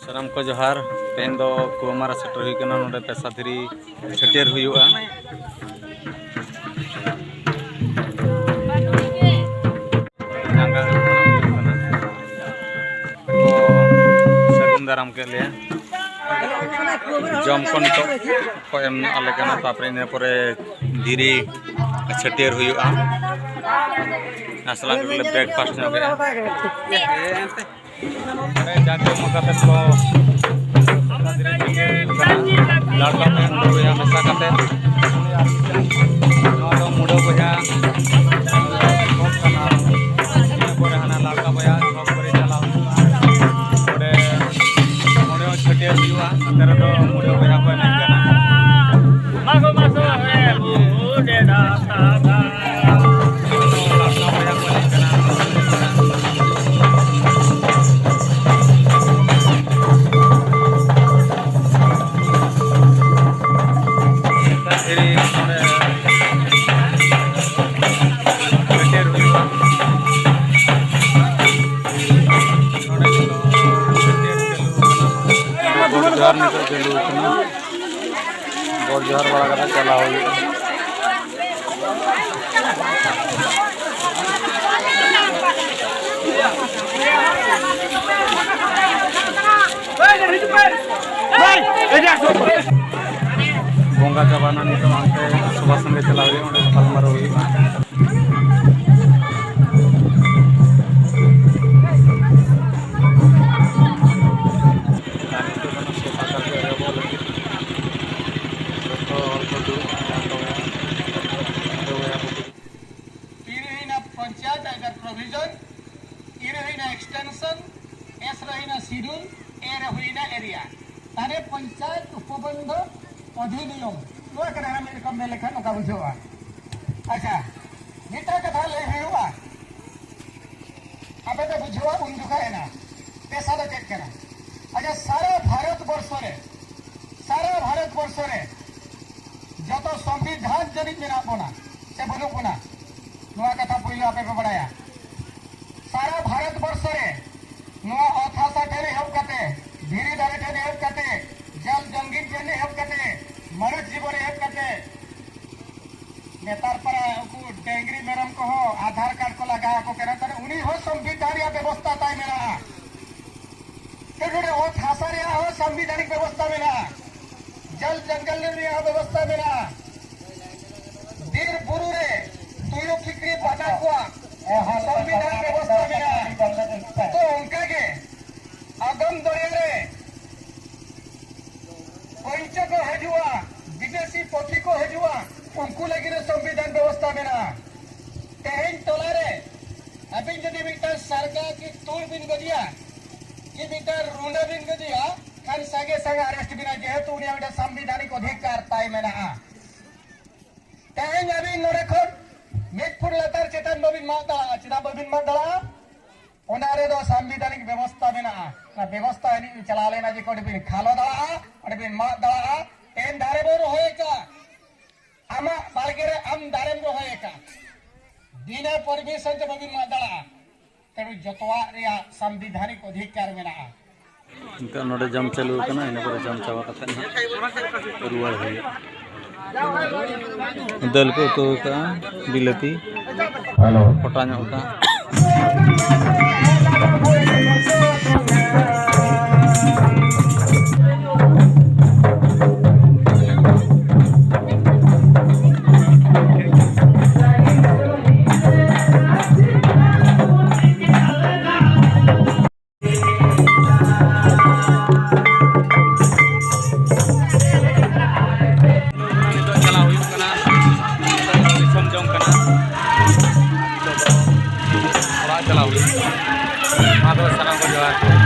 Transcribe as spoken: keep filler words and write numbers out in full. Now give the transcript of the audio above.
ᱥᱟᱱᱟᱢ ᱠᱚ ᱡᱚᱦᱟᱨ᱾ ᱛᱮᱦᱮᱧ ᱫᱚ ᱠᱩᱣᱟᱢᱟᱨᱟ ᱥᱮᱴᱮᱨ ᱦᱩᱭ ᱠᱟᱱᱟ, ᱱᱚᱰᱮ ᱯᱮᱥᱟᱫᱷᱤᱨᱤ ᱪᱷᱟᱹᱴᱭᱟᱹᱨ ᱦᱩᱭᱩᱜᱼᱟ᱾ ᱡᱟᱸᱜᱟ ᱟᱹᱨᱩᱵ ᱦᱩᱭᱩᱜ ᱠᱟᱱᱟ᱾ ᱠᱚ ᱥᱟᱹᱜᱩᱱ ᱫᱟᱨᱟᱢ ᱠᱮᱫ ᱞᱮᱭᱟ᱾ ᱡᱚᱢ ᱠᱚ ᱱᱤᱛᱚᱜ ᱠᱚ ᱮᱢ ᱧᱚᱜ ᱟᱞᱮ ᱠᱟᱱᱟ, ᱛᱟᱨᱯᱚᱨᱮ ᱤᱱᱟᱹ ᱯᱚᱨᱮ ᱫᱷᱤᱨᱤ ᱪᱷᱟᱹᱴᱭᱟᱹᱨ ᱦᱩᱭᱩᱜᱼᱟ᱾ ᱟᱥᱞᱟ ᱠᱚᱞᱮ breakfast ᱧᱚᱜᱮᱜᱼᱟ᱾ ᱚᱸᱰᱮ ᱡᱟᱠ ᱡᱚᱢᱚᱠ ᱠᱟᱛᱮ ᱠᱚ ᱞᱟᱲᱠᱟ ᱵᱚᱭᱦᱟ ᱢᱮᱥᱟ ᱠᱟᱛᱮ ᱱᱚᱣᱟ ᱫᱚ ᱢᱩᱰᱟᱹ ᱵᱚᱭᱦᱟ ᱠᱟᱱᱟ᱾ ᱤᱱᱟᱹ ᱯᱚᱨᱮ ᱦᱟᱱᱟ ᱞᱟᱲᱠᱟ ᱵᱚᱭᱦᱟ ᱪᱷᱚᱠ ᱠᱚᱨᱮ ᱪᱟᱞᱟᱣ ᱦᱩᱭᱩᱜᱼᱟ᱾ ᱚᱸᱰᱮ ᱢᱚᱬᱮ ᱦᱚᱲ ᱪᱷᱟᱹᱴᱭᱟᱹᱨ ᱦᱩᱭᱩᱜᱼᱟ᱾ ᱚᱱᱛᱮ ᱨᱮᱫᱚ ᱢᱩᱰᱟᱹ ᱵᱚᱭᱦᱟ ᱠᱚ ᱮᱱᱮᱡ ᱠᱟᱱᱟ᱾ ᱫᱷᱤᱨᱤ ᱱᱚᱰᱮ ᱪᱷᱟᱹᱴᱭᱟᱹᱨ ᱦᱩᱭᱩᱜᱼᱟ᱾ ᱱᱚᱰᱮ ᱱᱤᱛᱚᱜ ᱪᱷᱟᱹᱴᱭᱟᱹᱨ ᱪᱟᱹᱞᱩ ᱟᱠᱟᱱᱟ᱾ ᱜᱚᱰ ᱡᱚᱦᱟᱨ ᱱᱤᱛᱚᱜ ᱪᱟᱹᱞᱩ ᱟᱠᱟᱱᱟ᱾ ᱜᱚᱰ ᱡᱚᱦᱟᱨ ᱵᱟᱲᱟ ᱠᱟᱛᱮ ᱪᱟᱞᱟᱣ ᱦᱩᱭᱩᱜᱼᱟ᱾ ᱵᱚᱸᱜᱟ ᱪᱟᱵᱟᱭᱮᱱᱟ, ᱱᱤᱛᱚᱜ ᱦᱟᱱᱛᱮ ᱥᱚᱵᱷᱟ ᱥᱚᱸᱜᱮ ᱪᱟᱞᱟᱣ ᱦᱩᱭᱩᱜᱼᱟ, ᱚᱸᱰᱮ ᱜᱟᱯᱟᱞᱢᱟᱨᱟᱣ ᱦᱩᱭᱩᱜᱼᱟ᱾ ᱟᱨ ᱱᱤᱛᱚᱜ ᱫᱚ ᱥᱚᱵᱷᱟ ᱠᱟᱨᱡᱚ ᱮᱦᱚᱵᱚᱜ ᱞᱟᱹᱜᱤᱫ ᱡᱚᱛᱚ ᱦᱚᱲ ᱠᱚ ᱫᱩᱲᱩᱵ ᱟᱠᱟᱱᱟ᱾ ᱯᱤ ᱨᱮ ᱦᱩᱭᱱᱟ ᱯᱚᱧᱪᱟᱭᱮᱛ under provision, ᱤ ᱨᱮ ᱦᱩᱭᱱᱟ extension, S ᱨᱮ ᱦᱩᱭᱱᱟ schedule, A ᱨᱮ ᱦᱩᱭᱱᱟ area᱾ ᱛᱟᱦᱞᱮ ᱯᱚᱧᱪᱟᱭᱮᱛ ᱩᱯᱚᱵᱚᱱᱫᱷᱚ ᱚᱫᱷᱤᱱᱤᱭᱚᱢ, ᱱᱚᱣᱟ ᱠᱟᱱᱟ ᱢᱤᱫ ᱨᱚᱠᱚᱢ ᱢᱮᱱ ᱞᱮᱠᱷᱟᱱ ᱱᱚᱝᱠᱟ ᱵᱩᱡᱷᱟᱹᱜᱼᱟ᱾ ᱟᱪᱪᱷᱟ, ᱢᱤᱫᱴᱟᱝ ᱠᱟᱛᱷᱟ ᱞᱟᱹᱭ ᱦᱩᱭᱩᱜᱼᱟ, ᱟᱯᱮ ᱯᱮ ᱵᱩᱡᱷᱟᱹᱣᱟ ᱩᱱ ᱡᱚᱠᱷᱟ ᱮᱱᱟ ᱯᱮᱥᱟ ᱫᱚ ᱪᱮᱫ ᱠᱟᱱᱟ᱾ ᱟᱪᱪᱷᱟ, ᱥᱟᱨᱟ ᱵᱷᱟᱨᱚᱛ ᱵᱚᱨᱥᱚ ᱨᱮ, ᱥᱟᱨᱟ ᱵᱷᱟᱨᱚᱛ ᱵᱚᱨᱥᱚ ᱨᱮ ᱡᱚᱛᱚ ᱥᱚᱝᱵᱤᱫᱷᱟᱱ ᱡᱟᱹᱱᱤᱡ ᱢᱮᱱᱟᱜ ᱵᱚᱱᱟ ᱥᱮ ᱵᱟᱹᱱᱩᱜ ᱵᱚᱱᱟ, ᱱᱚᱣᱟ ᱠᱟᱛᱷᱟ ᱯᱳᱭᱞᱳ ᱟᱯᱮ ᱯᱮ ᱵᱟᱲᱟᱭᱟ᱾ ᱥᱟᱨᱟ ᱵᱷᱟᱨᱚᱛ ᱵᱚᱨᱥᱚ ᱨᱮ ᱱᱚᱣᱟ ᱚᱛ ᱦᱟᱥᱟ ᱴᱷᱮᱱ ᱮᱦᱚᱵ ᱠᱟᱛᱮ ᱥᱚᱝᱵᱤᱫᱷᱟᱱᱤᱠ ᱵᱮᱵᱚᱥᱛᱷᱟ ᱢᱮᱱᱟᱜᱼᱟ, ᱡᱚᱞ ᱡᱚᱝᱜᱚᱞ ᱨᱮᱭᱟᱜ ᱵᱮᱵᱚᱥᱛᱷᱟ ᱢᱮᱱᱟᱜᱼᱟ, ᱵᱤᱨ ᱵᱩᱨᱩ ᱨᱮ ᱛᱩᱭᱩ ᱠᱷᱤᱠᱲᱤ ᱵᱟᱱᱟ ᱠᱚᱣᱟᱜ ᱥᱚᱝᱵᱤᱫᱷᱟᱱ ᱵᱮᱵᱚᱥᱛᱷᱟ ᱢᱮᱱᱟᱜᱼᱟ᱾ ᱛᱚ ᱚᱱᱠᱟ ᱜᱮ ᱟᱜᱟᱢ ᱫᱚᱨᱭᱟ ᱨᱮ ᱠᱚᱧᱪᱚ ᱠᱚ ᱦᱤᱡᱩᱜᱼᱟ, ᱵᱤᱫᱮᱥᱤ ᱯᱩᱛᱷᱤ ᱠᱚ ᱦᱤᱡᱩᱜᱼᱟ, ᱩᱱᱠᱩ ᱞᱟᱹᱜᱤᱫ ᱦᱚᱸ ᱥᱚᱝᱵᱤᱫᱷᱟᱱ ᱵᱮᱵᱚᱥᱛᱷᱟ ᱢᱮᱱᱟᱜᱼᱟ᱾ ᱛᱮᱦᱮᱧ ᱴᱚᱞᱟ ᱨᱮ ᱟᱹᱵᱤᱱ ᱡᱩᱫᱤ ᱢᱤᱫᱴᱟᱝ ᱥᱟᱨᱜᱟ ᱠᱤ ᱛᱩᱲ ᱵᱤᱱ ᱜᱚᱡᱮᱭᱟ, ᱠᱤ ᱢᱤᱫᱴᱟᱝ ᱨᱩᱸᱰᱟᱹ ᱵᱤᱱ ᱜᱚᱡᱮᱭᱟ, ᱠᱷᱟᱱ ᱥᱟᱸᱜᱮ ᱥᱟᱸᱜᱮ ᱟᱨᱮᱥᱴ ᱵᱤᱱᱟ, ᱡᱮᱦᱮᱛᱩ ᱩᱱᱤᱭᱟᱜ ᱢᱤᱫᱴᱟᱝ ᱥᱟᱝᱵᱤᱫᱷᱟᱱᱤᱠ ᱚᱫᱷᱤᱠᱟᱨ ᱛᱟᱭ ᱢᱮᱱᱟᱜᱼᱟ᱾ ᱛᱮᱦᱮᱧ ᱟᱹᱵᱤᱱ ᱱᱚᱰᱮ ᱠᱷᱚᱱ ᱢᱤᱫ ᱯᱷᱩᱴ ᱞᱟᱛᱟᱨ ᱪᱮᱛᱟᱱ ᱵᱟᱹᱵᱤᱱ ᱢᱟᱜ ᱫᱟᱲᱮᱭᱟᱜᱼᱟ᱾ ᱪᱮᱫᱟᱜ ᱵᱟᱹᱵᱤᱱ ᱢᱟᱜ ᱫᱟᱲᱮᱭᱟᱜᱼᱟ? ᱚᱱᱟ ᱨᱮᱫᱚ ᱥᱟᱝᱵᱤᱫᱷᱟᱱᱤᱠ ᱵᱮᱵᱚᱥᱛᱷᱟ ᱢᱮᱱᱟᱜᱼᱟ᱾ ᱚᱱᱟ ᱵᱮᱵᱚᱥᱛᱷᱟ ᱟᱹᱱᱤᱡ ᱵᱤᱱ ᱪᱟᱞᱟᱣ ᱞᱮᱱᱟ ᱡᱮ ᱚᱸᱰᱮ ᱵᱤᱱ ᱠᱷᱟᱞᱚ ᱫᱟᱲᱮᱭᱟᱜᱼᱟ, ᱚᱸᱰᱮ ᱵᱤᱱ ᱢᱟᱜ ᱫᱟᱲᱮᱭᱟᱜᱼᱟ᱾ ᱮᱱ ᱫᱟᱨᱮ ᱵᱚᱱ ᱨᱚᱦᱚᱭ ᱟᱠᱟᱫ, ᱟᱢᱟᱜ ᱵᱟᱲᱜᱮ ᱨᱮ ᱟᱢ ᱫᱟᱨᱮᱢ ᱨᱚᱦᱚᱭ ᱟᱠᱟᱫ, ᱵᱤᱱᱟᱹ ᱯᱟᱨᱢᱤᱥᱚᱱ ᱛᱮ ᱵᱟᱹᱵᱤᱱ ᱢᱟᱜ ᱫᱟᱲᱮᱭᱟᱜᱼᱟ᱾ ᱛᱮᱬᱩ ᱡᱚᱛᱚᱣᱟᱜ ᱨᱮᱭᱟᱜ ᱥᱟᱝᱵᱤᱫᱷᱟᱱᱤᱠ ᱚᱫᱷᱤᱠᱟᱨ ᱢᱮᱱᱟᱜᱼᱟ᱾ ᱱᱤᱛᱚᱜ ᱱᱚᱰᱮ ᱡᱚᱢ ᱪᱟᱹᱞᱩ ᱟᱠᱟᱱᱟ, ᱤᱱᱟᱹ ᱯᱚᱨᱮ ᱡᱚᱢ ᱪᱟᱵᱟ ᱠᱟᱛᱮ ᱱᱟᱦᱟᱜ ᱨᱩᱣᱟᱹᱲ ᱦᱩᱭᱩᱜᱼᱟ᱾ ᱫᱟᱹᱞ ᱠᱚ ᱩᱛᱩ ᱟᱠᱟᱫᱼᱟ, ᱵᱤᱞᱟᱹᱛᱤ, ᱦᱮᱞᱳ᱾ ᱯᱚᱴᱟ ᱧᱚᱜ ᱟᱠᱟᱫᱼᱟ᱾ ᱱᱤᱛᱚᱜ ᱪᱟᱞᱟᱣ ᱦᱩᱭᱩᱜ ᱠᱟᱱᱟ, ᱫᱤᱥᱚᱢ ᱡᱚᱝ ᱠᱟᱱᱟ᱾ ᱱᱤᱛᱚᱜ ᱫᱚ ᱚᱲᱟᱜ ᱪᱟᱞᱟᱣ ᱦᱩᱭᱩᱜ ᱠᱟᱱᱟ᱾ ᱢᱟ ᱛᱚᱵᱮ ᱥᱟᱱᱟᱢ ᱠᱚ ᱡᱚᱦᱟᱨ᱾